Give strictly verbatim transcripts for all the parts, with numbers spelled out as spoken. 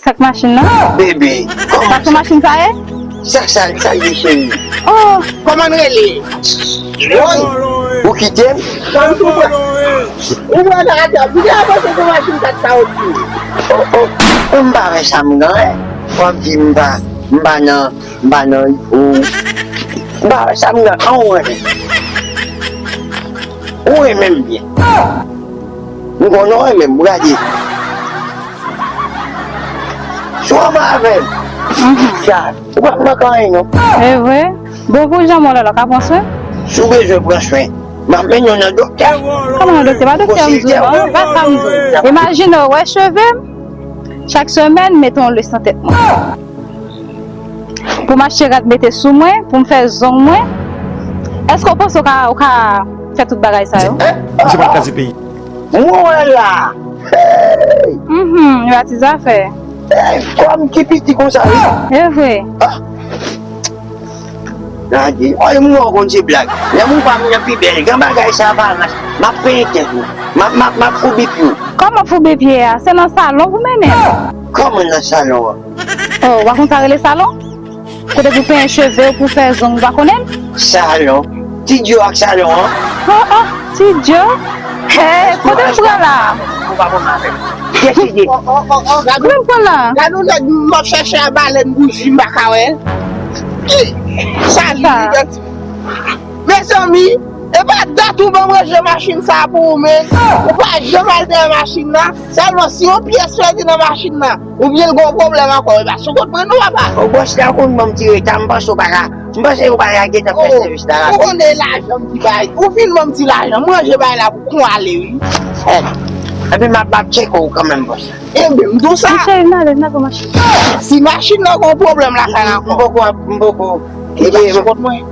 Sa k machin nan? Bebe, kòman sa? Sa k machin sa ye? Sa, sa, sa ye, cheri? Oh! Kòman n rele? Woy! Ou kite m? Kòm tou mwen. Ou mwen nan atè, m te avanse sou machin kat sa ou di. Oh, oh, oh, m pa wè sa m gen, eh. W ap di m pa, m pa nan, m pa nan, ou, m pa wè sa m gen, an ou renmen. Ou renmen m byen. M konnen w renmen m, gade. Si w anba avè m, sa, ou p ap manke anyen non. E vre? Bon, pou jan mwen la, la ka pran swen? Si w bezwen pran swen, m ap mennen w nan doktè. Kòman nan doktè? Pa doktè m di w non, pa sa m di w. Imajine w wè cheve m, chak semèn, mete yon lès nan tèt mwen. Pou m achte rad mete sou mwen, pou m fè zong mwen. Èske w panse w ka, w ka fè tout bagay sa yo? Misye pral kraze peyi. Mwen wè la. Hey! Mhm, yo ati zafè. Hey, kòm ki piti konsa, wi. E vre. Ah! Gade, oy, mwen wè w konn se blag. Lè mwen pa mwen pi bèl, gen bagay sa pa rans. M ap penyen tèt ou. M ap, m ap, m ap foubi pye w. Kòman foubi pye a? Se nan salon pou mennen m. Kòman nan salon an? Oh, w pa konn sa rele salon? Kote pou penyen cheve w, pou fè zong, ou pa konnen l? Salon? Ti Djo ak salon an? Oh, oh, Ti Djo? Hey, kote m pran la? Ou pa konn avè m. Deside. Oh, oh, oh, oh, gade. Kote m pran la? Gade yon nèg m ap chèche a balèn bouji, m pa ka wè l. Ki? Sa li, sa. Mezanmi, e pa dat ou ban m ranje machin sa a pou ou, men ou pa janm al dèyè machin nan. Sèlman si yon pyès pèdi nan machin nan, oubyen l gen yon pwoblèm ankò, e pa sou kont mwen non, papa. O bòs la konn ban m ti reta, m panse w pa ka, m panse w pa ka gentan fè sèvis la rapid. Ou konnen lajan m ki bay, ou vin ban m ti lajan, m ranje bay la pou kon ale, wi. Epi m ap, m ap tcheke w kanmenm, bòs la. Ebyen, m di w sa. Cheri, n ale, n al pran machin. Si machin nan gen yon pwoblèm lakay la ankò. M poko, m poko. Kite,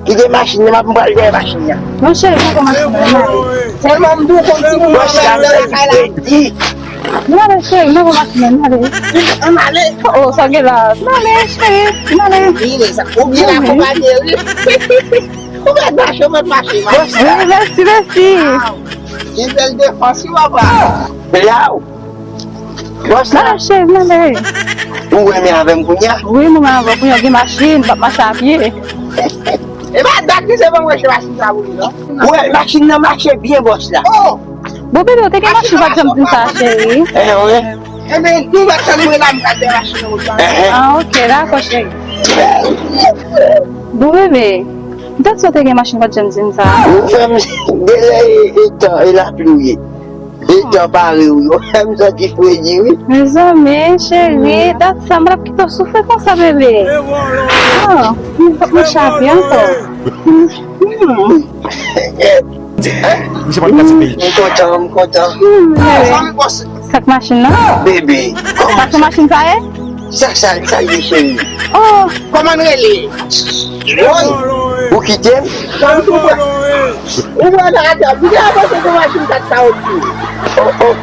kite machin nan, m ap, m pral dèyè machin nan. Non, cheri, n al pran machin nan, n ale. Sèlman m di w konn timoun nan lakay la. N ale, cheri, n al pran machin nan, n ale. Ann ale. Oh, sa gen la. N ale, cheri, n ale. Vini, sa. Ou byen akonpanye, wi. Ou mèt mache, ou mèt mache, mache. Wi, mèsi, mèsi. Gen bèl defans, wi, papa. Bòs la. Nan cheri, nan cheri. Ou renmen avè m kounye a? Wi, mwen renmen avè w kounye a, gen machin, m p ap mache a pye. E pa dat misye ban m ranje machin sa pou li, non? Wè, machin nan mache byen, bòs la. Oh! Bon, bebe, w te gen machin, ou pa t janm di m sa, cheri. Eh, wi. Ebyen, nou mèt tann mwen la, m pral dèyè machin nan, wi. Ah, ok, dakò, cheri. Bon, bebe, dat sa w te gen machin, ou pa t janm di m sa. Ou fè m, genlè e, e tan, e lapli w ye. E tan pare w yo, m santi fredi wi. Mezanmi, cheri, dat sa m p ap kite w soufri konsa, bebe. Oh, m p ap mache a pye ankò. Misye pral kraze peyi. M kontan, m kontan. Sa k machin nan? Bebe, kòman sa? Sa k machin sa ye? Sa, sa, sa ye, cheri? Oh, kòman n rele? Woy! Ou kite m? Ou wè nan atè, m te avanse sou machin kat sa ou di. Oh, oh.